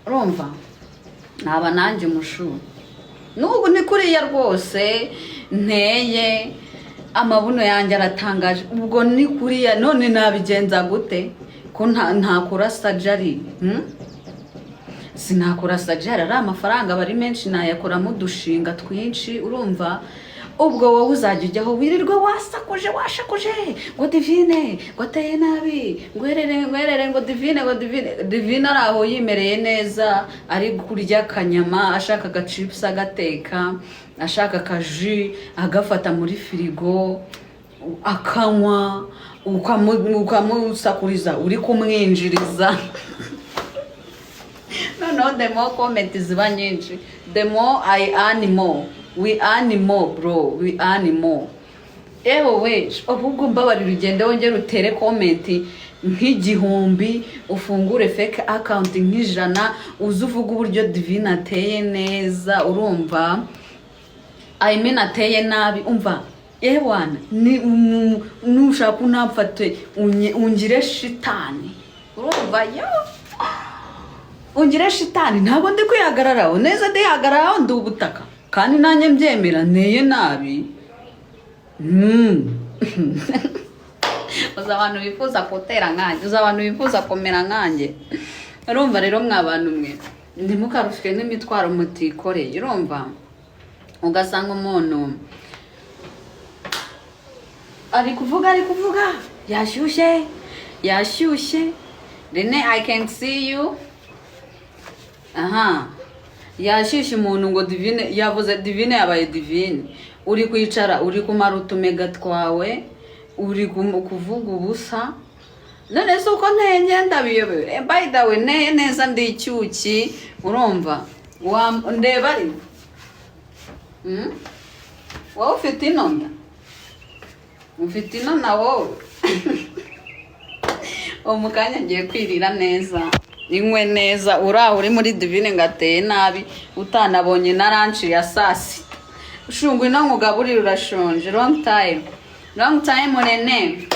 Urumva naba nanjye umushu n'ubu ni kuriya rwose nteye, amabuno yanjye aratangaje. Ubwo ni kuriya, none nabigenza gute ko ntakora surgery, Sinakora surgery, ari amafaranga aba ari menshi, nayakoramo udushinga twinshi. Urumva ubwo wowe uzajya ujyaho wirirwe wasakuje, washakuje ngo Divine ngo ateye nabi, ngo herere, ngo herere, ngo Divine, ngo Divine. Divine ari aho yimereye neza, ari kurya akanyama, ashaka agachips agateka, ashaka akajus agafata muri firigo akanywa, ukamusakuriza uri kumwinjiriza. Noneho the more comment ziba nyinshi, the more I earn more. We earn more, bro, we earn more. Ewe we, ahubwo mbabarira ugende wongere utere comment nk'igihumbi, ufungure fake account nk'ijana, uze uvuge uburyo Divine ateye neza. Urumva, I mean, ateye nabi. Umva ewana, ni nushaka unamfate ungire shitani. Urumva yo ungire shitani, ntabwo ndi kwihagararaho neza, ndihagararaho ndi ubutaka, kandi nanjye mbyemera nteye nabi. Uzi abantu bifuza gutera nkanjye, uzi abantu bifuza kumera nkanjye. Urumva rero mwa bantu mwe, ntimukarushywe n'imitwaro mutikoreye. Urumva ugasanga umuntu ari kuvuga, ari kuvuga, yashyushye, yashyushye. Rene, I can see you. Aha yashyushye umuntu ngo Divine yavuze, Divine yabaye Divine. Uri kwicara, uri kumara utumega twawe, uri kuvuga ubusa. None se uko nteye ngenda biyobewe? By the way, nteye neza, ndi icyuki. Urumva ndeba ari Wowe ufite ino nda, ufite ino na wowe. Uwo mu kanya ngiye kwirira neza, inywe neza. Uri aho uri muri Divine ngo ateye nabi, utanabonye na lunch ya saa sita. Ushungwe ino nkugaburire, urashonje. Long time, long time, Rene.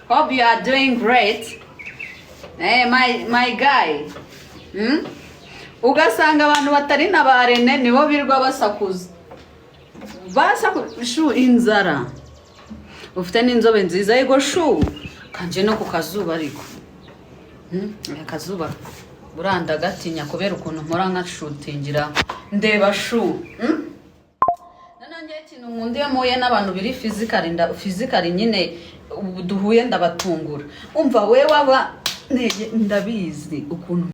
Hope you are doing great. Hey, my guy, Ugasanga abantu batari na ba Rene nibo birwa basakuza, basakuza shu. Inzara. Ufite n'inzobe nziza. Yego shu, kanje no ku kazuba ariko. Aka kazuba buranda gatinya kubera ukuntu mpora nkashutingira. Ndeba shu, Noneho njyewe ikintu nkunda, iyo mpuye n'abantu biri physically, physically nyine ubu duhuye, ndabatungura. Umva we, waba ndabizi ukuntu.